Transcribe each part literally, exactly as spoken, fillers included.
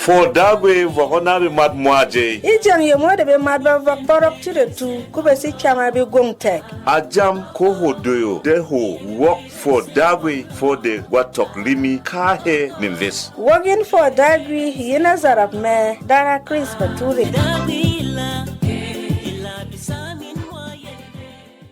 Fwɔ Dagwi vɔk ɔ na bemât mwa jey. E jeng yemo de bemât ba vɔk bɔrɔk tire tu, ku be si kyang a be gwong tɛk. A jam ko hwo dwey o de hwo wok fwɔ Dagwi fwɔ de gwa tɔk rimi kaahe neves. Wok yin fwɔ Dagwi yin a zarap mɛ dara Kris Bature.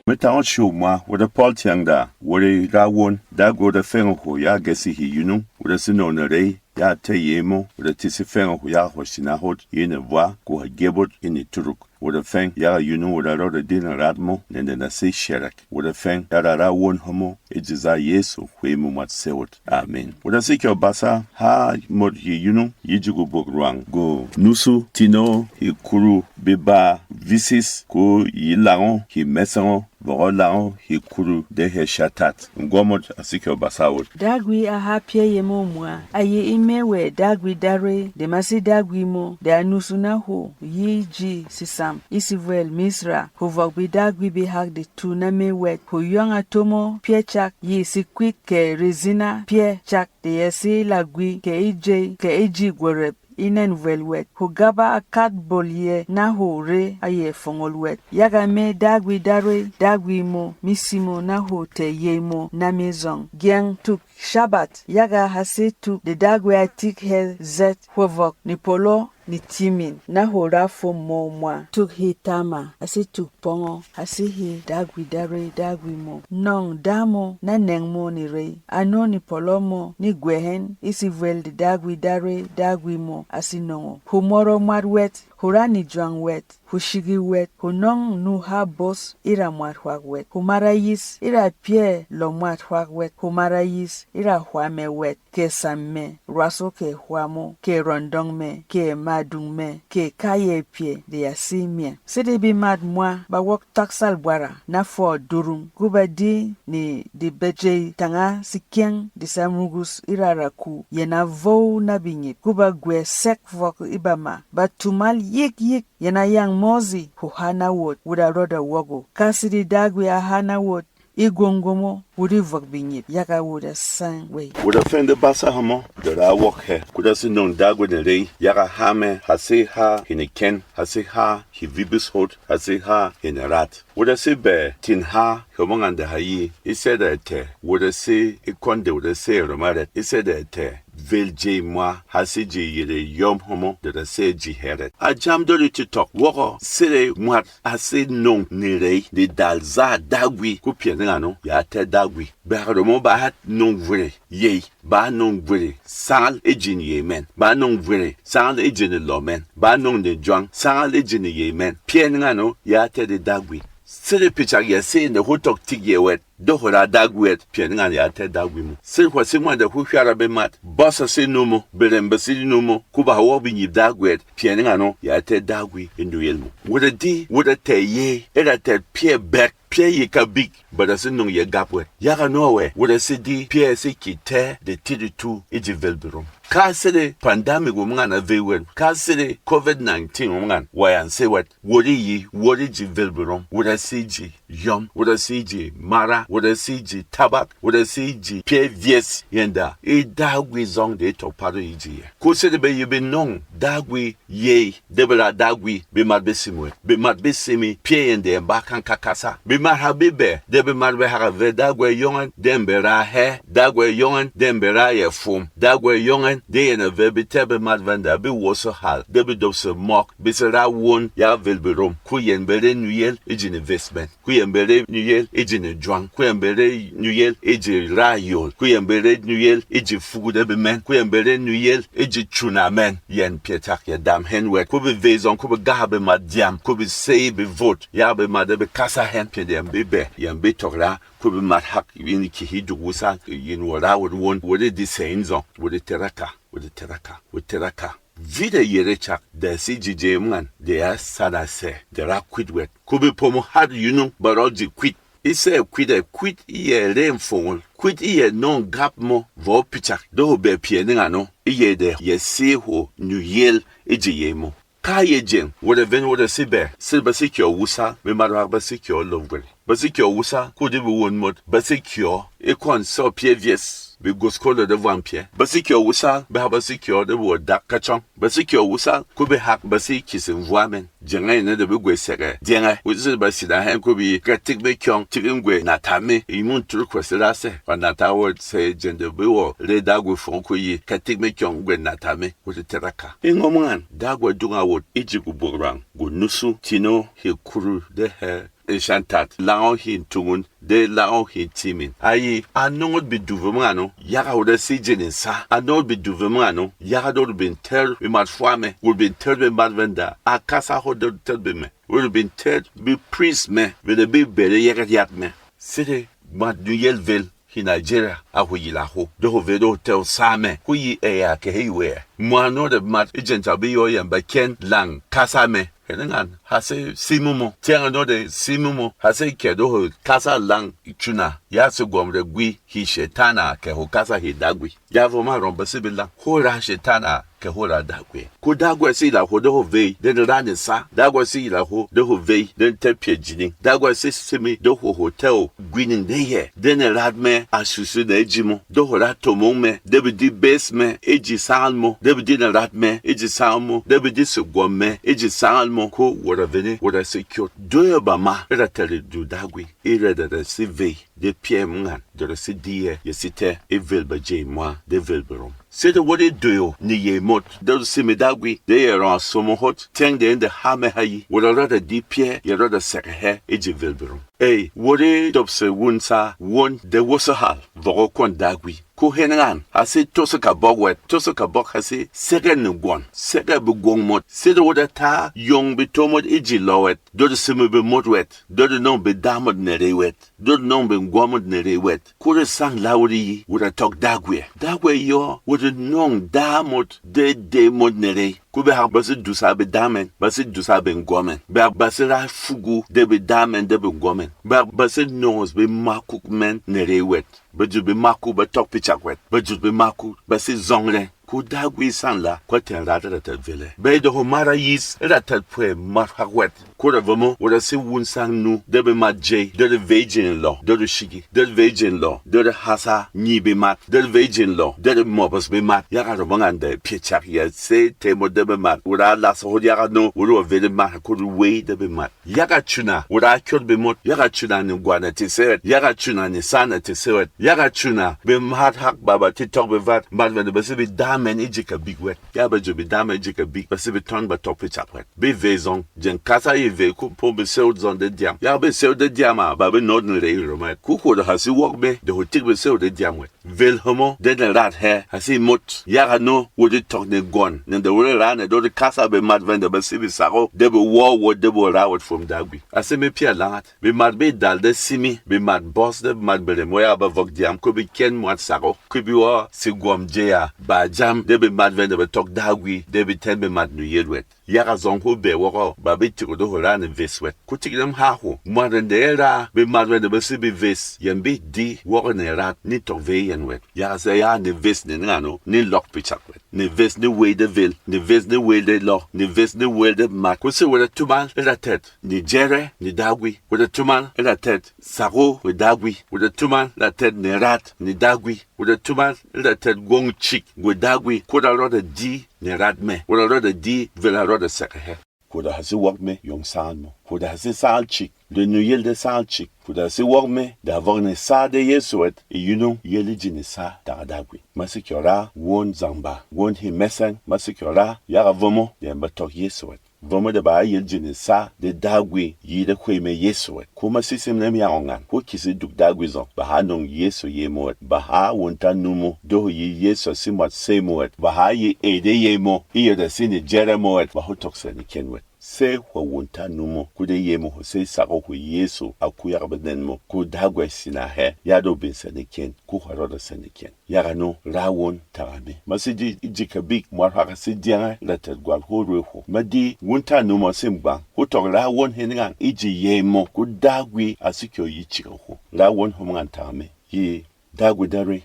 Me tang o shw mwa wot a pɔl tyang da wot e ra won Dagwi wot a feng o hwo ya gesi hi yunung wot a si nɔ na rey ya tɛ́ yey mo, wot a tisi feng o hwo ya hwo shina hot yi ne vwa ko ha gyebot yi ne turuk. Wot a feng ya yunung wot a rot a di na rat mo ne de na se sherek. Wot a feng ya ra ra won homo e ji za Yesu hwe mo mwat se wot. Amen. Wot a si kyɔ basa ha mot yi yunung yi ji gu buk rwang gu nusu tino hi kuru bi ba visis ko yi lango hi meseng o vɔk ɔ lang o hi kuru de hɛ shatat. Ngwɔmot a si kyɔ basa wot. Dagwi a ha pyɛ yemo mwa, a yi e me wɛ Dagwi Darwey, de ma si Dagwi mo, de a nusu na hwo yi ji sisam e si vwel Misra, hwo vɔk be Dagwi behak de tu na me wɛt, hwo yong a tomo pyɛ chak yi si kwik kɛ rezina pyɛ chak de ya si lagwi kɛ e jey kɛ e ji gworep e nɛn vwel wɛt. Hwo gaba a kat bol yɛ na hwo re a yɛ fongol wɛt. Yaga me Dagwi Darwey, Dagwi mo, mi simo na hwo tɛ̀ yey mo na me zɔng. Gyeng tuk Shabat, yaga ha se tuk de Dagwi a tik hɛ zɛt, hwo vɔk ni polo ni timin na hwo ra fwom mo mwa. Tuk hi tama, a se tuk pɔngɔ, a se hi Dagwi Darwey, Dagwi mo. Nɔng da mo na nɛng mo ni rey, ano ni polo mo ni gwɛ hɛn e si vwel de Dagwi Darwey, Dagwi mo a si nɔng o. Hwo moro mwat wɛt, hwo ra ni jwang wɛt, hwo shigi wɛt, hwo nɔng nu ha bos e ra mwat hwak wɛt, hwo mara yis e ra pyɛ lɔ mwat hwak wɛt, hwo mara yis e ra hwa mɛ wɛt, kɛ sam mɛ, rwaso kɛ hwa mo, kɛ rɔndɔng mɛ, kɛ madung mɛ, kɛ kayɛ pyɛ de ya si myɛ. Sede bemât mwa ba wok taksal bwara na fɔ durung, ku ba di ni de bejey tanga sikyɛng de sam rugus e ra raku, yɛn a vou na benyit, ku ba gwɛ sɛk vɔk e bama, ba tumal yik yik, yɛn a yang Mose hwo ha na wot, wot a rɔda wok o. Ka sede Dagwi a ha na wot, e gwong gwomo, wot e vɔk benyit, yaga wot a sang wey. Wot a feng de basa hamo de ra wok hɛ, ku da si nong Dagwi ne rey, yaga ha mɛ, ha se ha hi ne ken, ha se ha hi vibis hot, ha se ha hi ne rat. Wot a si bɛ tin ha hemo ngan de ha yi, e sɛda tɛ, wot a si e kon de wot a si e roma ret, e sɛda tɛ, vel jey mwa, ha si ji yire yom hemo de ra se ji hɛ ret. A jam dori ti tɔk wok o, sede mwat a si nong ni rey, ni dal za Dagwi, ku pyɛ ni ngano ya tɛ Dagwi. Bɛ ha romo ba ha nong vwere yey, ba nong vwere sangal e ji ni yey mɛn, ba nong vwere sangal e ji ni lɔ mɛn, ba nong ni jwang sangal e ji ni yey mɛn. Pyɛ ni ngano ya tɛ de Dagwi. Sede pychak ya se ne hwo tɔk tik yɛ wɛt, de hwo ra Dagwi wɛt, pyɛ ni ngano ya tɛ Dagwi mo. Sede hwa si mwa de hwo hwara bemât, basa si nu mo, berem ba si nu mo, ku ba ha wok benyip Dagwi wɛt, pyɛ ni ngano ya tɛ Dagwi e nuyel mo. Wot a di, wot a tɛ yey, e ra tɛ pyɛ bɛk, pyɛ yi kabik, ba da si nong ye gap wɛt. Yaga nɔ wɛ, wot a si di pyɛ si ki tɛ de ti de tu e ji vel berom. Ka sede pandemic wom ngan a vey wɛt, ka sede covid nineteen wom ngan wa yan se wɛt, wot e yi, wot e ji vel berom, wot a si ji yom, wot a si ji mara, wot a si ji tabak, wot a si ji pyɛ vyes, yɛn da e Dagwi zɔng de e tɔk pat o e ji yɛ. Ko sede be yi be nong Dagwi yey, de be ra Dagwi, bemât be simi wɛt. Bemât be simi pyɛ yɛn de ba kan kakasa. Bemât ha be bɛ, de bemât be ha ka vɛ Dagwi yong ɛn, de be ra hɛ, Dagwi yong ɛn, de be ra yɛ fwom, Dagwi yong ɛn, de yɛn a vɛ be tɛ bemât vanda, be woso hal, de be dopse mɔk, be se ra won ya vel berom, ku yɛn be re nuyel e ji ni ves mɛn. Ku yɛn be re nuyel e ji nejwang. Ku yɛn be re nuyel e ji rayol. Ku yɛn be re nuyel e ji fugudɛ bemɛn. Ku yɛn be re nuyel e ji chuna mɛn. Yɛn pyɛ tak yɛ dam hɛn wɛt. Ku be vey zɔng ku be gaha bemât dyam. Ku be sey be vot. Ya bemât de be kasa hɛn pyɛ de yɛn be bɛ. Yɛn be tɔk ra. Ku bemât hak yin ki hi duk wusa. Yin wɔ ra wot won. Wot e di sey in zɔng. Wot e tɛraka. Wot e tɛraka. Wot e tɛraka. Vit a yere cak, de si ji jey mwan, de ya sana sɛ, de ra kwit wɛt. Ku be pomo hat yunung ba rɔ ji kwit. E sɛ kwit ɛ kwit e yɛ re mfongol, kwit e yɛ nɔng gap mo, vɔ pichak, de ho bɛ pyɛ ning ano, e yɛ de yɛ si ho nuyel e ji yey mo. Ka yɛ jeng, wot a ven wot a si bɛ, sir ba si kyɔ wusa, be mat hak ba si kyɔ lɔ vwel. Ba si kyɔ wusa, ku de be won mot, ba si kyɔ, e kɔn sɔ pyɛ vyes. be gos kolo de vwam pyɛ. Ba sé kyɔ wusal, be hak ba sé kyɔ de be wɔ dak kachɔng. Ba sé kyɔ wusal, ko be hak ba sé kisi mvwa mɛn. Jeng ɛ ne de be gwɛ sɛgɛ. Jeng ɛ, wusal ba sida hɛn ko be yi, ka tik me kyɔng, tik in gwɛ nata me, yi mun tur kwɛ se ra sɛ. Ba nata wɔ sɛ jeng de be wɔ, re da gwɛ fɔng ko yi, ka tik me kyɔng gwɛ nata me, ko te tɛra ka. E ngɔm ngan, da gwɛ dunga wot, e ji gu buk rang, gu nusu, tino, he kuru, de hɛ, e shantat, lang o he tungun, de lang o he timin. A yi, a nɔngɔt be du vem ngano, yaga wot a si jin nsa. A nɔngɔt be du vem ngano, yaga dot bin ter be mat fwa me, wot bin ter be mat venda. A kasa ho dot ter be me, wot bin ter be prince me, be de be bere yagat yat me. Sede mat nuyel vel he Nigeria a ho yila ho, de ho ve de ho tɛw sa me, ko yi e ya ke he yi we. Mwa nɔ de mat e jɛn ta be yɔ yɛn ba kɛn lang kasa me. Hene ngan, ha se simu mo. Tiang nɔ de simu mo. Ha se kɛ do ho kasa lang chuna. Ya se gwɔm re gwi hi shetana kɛ ho kasa hi dagwi. Ya vo ma rɔm ba se be lang. Ho ra shetana kɛ ho ra dagwi. Ko dagwi se la ho de ho vei, de ne ra ne sa. Dagwi se la ho de ho vei, de ne te pye jining. Dagwi se simi de ho ho tɛw gwi ning de yɛ. De ne rat me a susu de ji mo. De ho ra tomong me, de be di bes me, e ji sangal mo. De be di ne rat me, e ji sangal mo. De be di se gwɔm me, e ji sangal mo. Ko wora vene, wora se kyot. Doyo ba ma, e ra tɛlɛ du dagwi. E ra da da se vei, de pyɛ mngan, de ra se di yɛ, yɛ se tɛ, e vel ba jey mwa, de vel berom. Sede wot e doyo ne yey mot, de simi dagwi, de yɛ rɔng a somo hot, tɛng de de ha me ha yi, wot a rɔda di pyɛ, yɛ rɔda sɛkɛ hɛ, e ji vel berom. Ey, wot e dop se wun sa, won, de woso hal, vɔk o kwɔn dagwi. Ko hen ngan, ha se toso kabɔk wɛt, toso kabɔk ha se, sɛkɛ ne gwɔn, sɛkɛ be gwɔng mot, sede wot a ta, yong be to mot e ji lɔ wɛt, dot simi be mot wɛt, dot nong be da mot ne rey wɛt. Dot nɔng be ngwɔmut ne rey wɛt, ko re sang lawri yi, wot a tɔk dagwi. Dagwi yɔ, wot nɔng damot, de de mot ne rey. Ko be hak ba se dusa be damɛn, ba se dusa be ngwɔmɛn. Be hak ba se ra fugu, de be damɛn, de be ngwɔmɛn. Be hak ba se nɔngɔs be makuk mɛn ne rey wɛt. Ba jut be makuk ba tɔk pechak wɛt. Ba jut be makuk ba se zɔngrɛ. Ko dagwi sang la, ko tɛn rat ra tɛt vele. Be de ho mara yis, ra tɛt pwe mar hak wɛt. Ko ra vemo, wot a se wun sang nu, de be mat jey, de de vey jeng lɔ, de de shigi, de de vey jeng lɔ, de de hasa nyi be mat, de de vey jeng lɔ, de de mɔbɔs be mat, yaga ro mangande pye chak ya se temo de be mat, wot a la so hot yaga no, wot a vey de mat, ko de wey de be mat. Yaga chuna, wot a kyot be mot, yaga chuna ni gwana ti sewet, yaga chuna ni sana ti sewet, yaga chuna be mat hak baba ti tɔk be vat, mat vende be se be damen e ji kabik wet. Ya ba jut be dam e ji kabik, ba se be tɔn ba tɔk pechak wɛt. Be vey zɔng, jeng kasa yi vey ko po be seu zɔng de dyam. Ya be seu de dyam a, ba be nɔt ne rey roma. Ku ko de ha se wɔk be, de ho tik be seu de dyam wɛt. Vel homo, de ne rat hɛ, ha se mot. Yaga no, wo de tɔk ne gɔn, ne de wo de ra ne, do de kasa be mat vende ba se be sako, de be wɔ wo, de be ra wɛt fom dagwi. A se me pia langat. Bemat be dal de simi, bemat bɔs de bemat beremo ya ba vɔk dyam ko be kyɛn mwat sako, ko be wɔ se gwɔm jey a, ba jam de bemat vɛn de be tɔk dagwi, de be tɛn bemat nuyel wɛt. Yaga zɔng ho bɛ wɔgɔ, ba be tik de ho ra ne ves wɛt. Ko tik dem ha ho, mwat de e ra, bemat vɛn de be se be ves, yɛn be di wɔgɔ ne rat, ni tɔk vey yɛn wɛt. Yaga sɛ ya ne ves ne ngano, ni lɔk pechak wɛt. Ne ves ne wey de vel, ne ves ne wey de lɔ, ne ves ne wey de mat. Ko se wɛt a tumal, e ra tɛt, ne jɛrɛ, ne dagwi. Wot a tumal e ra tɛt sako we dagwi. Wot a tumal ra tɛt ne rat ne dagwi. Wot a tumal e ra tɛt gwong chik we dagwi. Ko da rɔda di ne rat mɛ. Wot a rɔda di vela rɔda sɛkɛ hɛ. Ko da ha se wɔk mɛ yong sangal mo. Ko da ha se sangal chik. Lwe nuyel de sangal chik. Ko da ha se wɔk mɛ da vɔk ne sa de Yesu wɛt. E yunung yel e ji ne sa tanga dagwi. Ma se kyɔ ra won zangba, won he mɛsɛng. Ma se kyɔ ra yaga vomo de ba tɔk Yesu wɛt. Vomo de ba a yel ji ne sa de dagwi yi de hwey mɛ Yesu wɛt. Ko ma sisim nem yagɔ ngan, ko kisi duk dagwi zɔng, ba ha nong Yesu ye mo wɛt, ba ha wunta nu mo, de ho yi Yesu si mwat sey mo wɛt, ba ha yi e de ye mo, e yɛ da si ne jɛrɛ mo wɛt, ba ho tɔk sɛ ne kyen wɛt. Sey hwa wunta nu mo, ko de ye mo ho sey sako hwi Yesu a kuyak benɛn mo, ko dagwi sina hɛ, ya do bin sɛ ne kyen, ko hwa rɔda sɛ ne kyen. Yaga no, ra won tanga me. Ma se di e ji kabik, mwat hwak a se dyɛngɛ, ra tɛt gwal hwo rwe hwo. Ma di wunta nu mɔ sim gbang. Ko tɔk ra won hen ngang e ji yey mo, ko dagwi a se kyɔ yi chika hwo. Ra won hom ngan tanga me. Yi dagwi da re.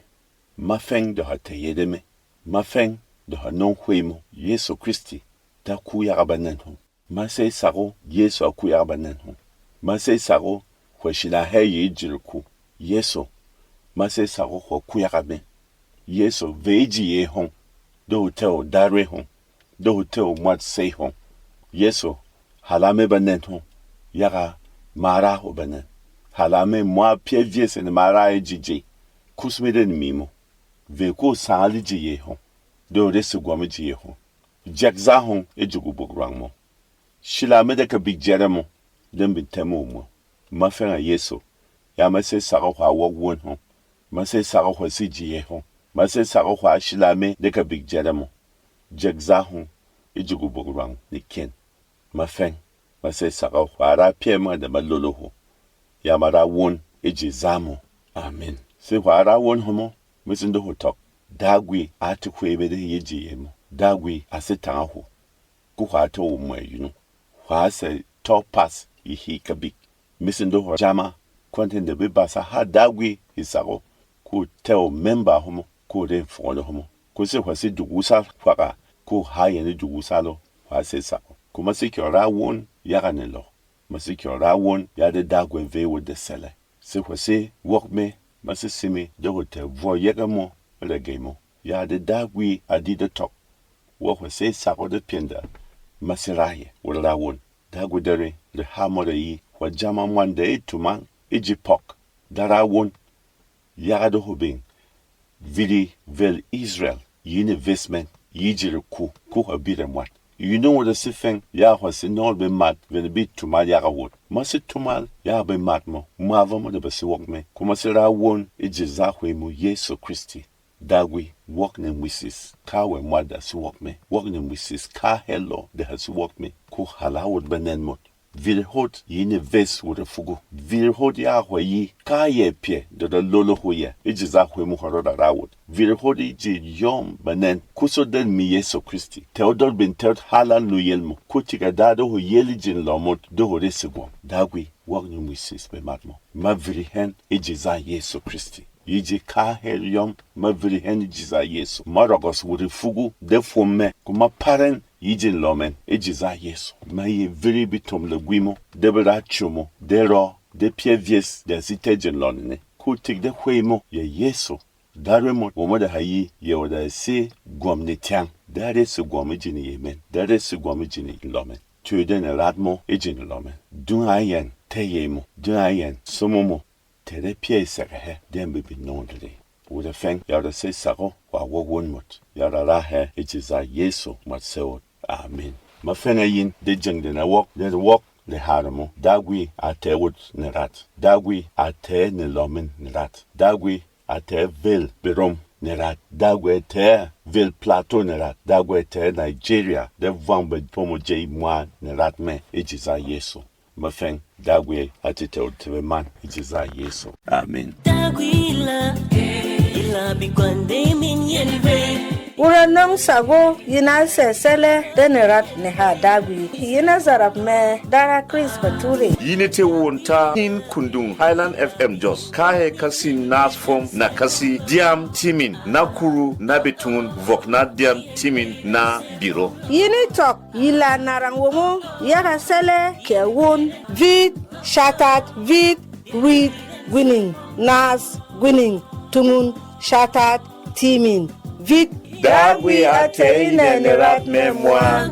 Ma feng de ha tɛ yede me. Ma feng de ha nong hwey mo. Yesu Kristi ta ku yaga ba nɛn hom. Ma sey sako Yesu a ku yaga ba nɛn hom. Ma sey sako hwa shila hɛ yi e ji reku. Yesu, ma sey sako hwa ku yaga me. Yɛsu, vey e ji yey hwong, de hwò tɛ́ o darwey hwong, de hwò tɛ́ o mwat sey hwong. Yɛsu, hala me banɛn hwong, yaga mara hwò banɛn. Hala me mwa pyɛ vyes sene mara e ji jey, kus me de nmi mo. Vey ko sangal e ji yey hwong, de hwò re segwɔm e ji yey hwong. Jɛk zá hwong e ji gwobok rwang mo. Shila me de kabik jɛrɛ mo, de m bin tɛ́ mo mwa. Ma fɛng a Yɛsu, ya ma sé sak o hwà wok won hwong. Ma sé sak o hwà sé ji yey hwong. Ma sé sak o hwà shila me de kabik jɛrɛ mo. Jɛk zá hwong e ji gwobok rwang ne kyɛn. Ma fɛng, ma sé sak o hwà rá pyɛ́ mwa de ma lolo hwo. Ya ma rá won e ji zá mo. Amen. Sé hwà rá won hwemo, me sin de hwò tɔk. Dagwi a tē hwey be de ye ji yey mo. Dagwi a sé tanga hwo. Ko hwà tē wo mwɛ yunu. Hwà sè tɔ pas yi hi kabik. Misin do hwà jama, kwɔn tē de be basa ha Dagwi yi sak o. Ko tē wo memba hwemo, ko re fongol hwemo. Ko se hwà se duk wusal hwaka, ko ha yɛn e duk wusal o, hwà se sak o. Ko ma se kyɔ ra won yaga ne lɔ. Ma se kyɔ ra won ya de Dagwi ve wo de sɛlɛ. Se hwà se wok me, ma se simi de hwà tē vwɔ yege mo, regey mo. Ya de Dagwi a di de tɔk. Wok hwà se sak o de pyɛnda, ma se ra yɛ, wurra won. Dagwi de re, re ha mo re yi, hwà jama mwanda e tumang, e ji pɔk, da ra won. Yaga de hwà beng, viri vel Israel, yi ne ves mɛn, yi ji reku, ko hwà bi re mwat. Yi nungwul de se feng, ya hwà se nɔngɔl bemat, vene bi tumal yaga wot. Ma se tumal, yaga bemat mo, mwa va mo de ba se wok me, ko ma se ra won, e ji zahwe mo Yesu Kristi. Dagwi, wok ne mwisis, ka wɛ mwat da se wok me, wok ne mwisis, ka hɛlɔ de ha se wok me, ko hala wot benɛn mot. Viri hot yi ne ves wot e fugu. Viri hot ya hwɛ yi, ka yɛ pyɛ, de da lolo hwo yɛ, e ji zahwe mo hwà rɔda ra wot. Viri hot e ji yɔm benɛn, kuso den mi Yesu Kristi. Tɛ o dor bin tɛ ot hala luyel mo, ko tika da de hwà yel e ji lɔ mot, de hwà re se gwɔm. Dagwi, wok ne mwisis bemat mo. Ma viri hɛn, e ji za Yesu Kristi. Yi ji ka hɛl yɔm, ma viri hɛn e ji za Yesu. Ma rɔgɔs wuri fugu, de fwom mɛ, ko ma par ɛn, yi ji lɔ mɛn, e ji za Yesu. Ma yi viri bitom legwi mo, de bera chu mo, de rɔ, de pyɛ vyes, de site ji lɔ nene. Ko tik de hwey mo, yɛ Yesu. Darwey mo, womo de ha yi, yɛ wo de se gwɔm ne tyang. Da re se gwɔm e ji ne yey mɛn, da re se gwɔm e ji ne lɔ mɛn. Tui de ne rat mo, e ji ne lɔ mɛn. Dung a yɛn, tɛ yey mo, dung a yɛn, somo mo. Tɛrɛ pyɛy sɛgɛ hɛ, dɛm be bin nɔng dede. Wurɛ fɛng, ya rɔ sey sak o, hwà wok won mot. Ya rɔ ra hɛ, e ji za Yesu, mwat sewot. Amin. Ma fɛng a yin, de jeng de na wok, de wok, de harɛ mo. Dagwi a tɛ wot ne rat. Dagwi a tɛ ne lɔmin ne rat. Dagwi a tɛ vel berom ne rat. Dagwi a tɛ vel Plateau ne rat. Dagwi a tɛ Nigeria, de vwang be pomo jey mwa ne rat mɛ, e ji za Yesu. Mafɛng, Dagwi a titɛw tebe man e ji za Yesu. Amin. Dagwi la, ila bi kwande min yen ve. Wura nɔng sago yi na sɛ sɛlɛ de ne rat ne ha Dagwi. Yi na zarap mɛ dara Chris Bature. Yi ne te won ta hin kundung Highland F M Jos. Kahe kasi nas fom na kasi diam timin na kuru na betungun vok na diam timin na biro. Yi ni tɔk Yi la narang womo yaga sɛlɛ kɛ won. Vit, shatat, vit, rwit, gwining, nas, gwining, tungun, shatat, timin, vit. Dagwi a tɛ̀ yi nɛ ne rat mɛ mwa.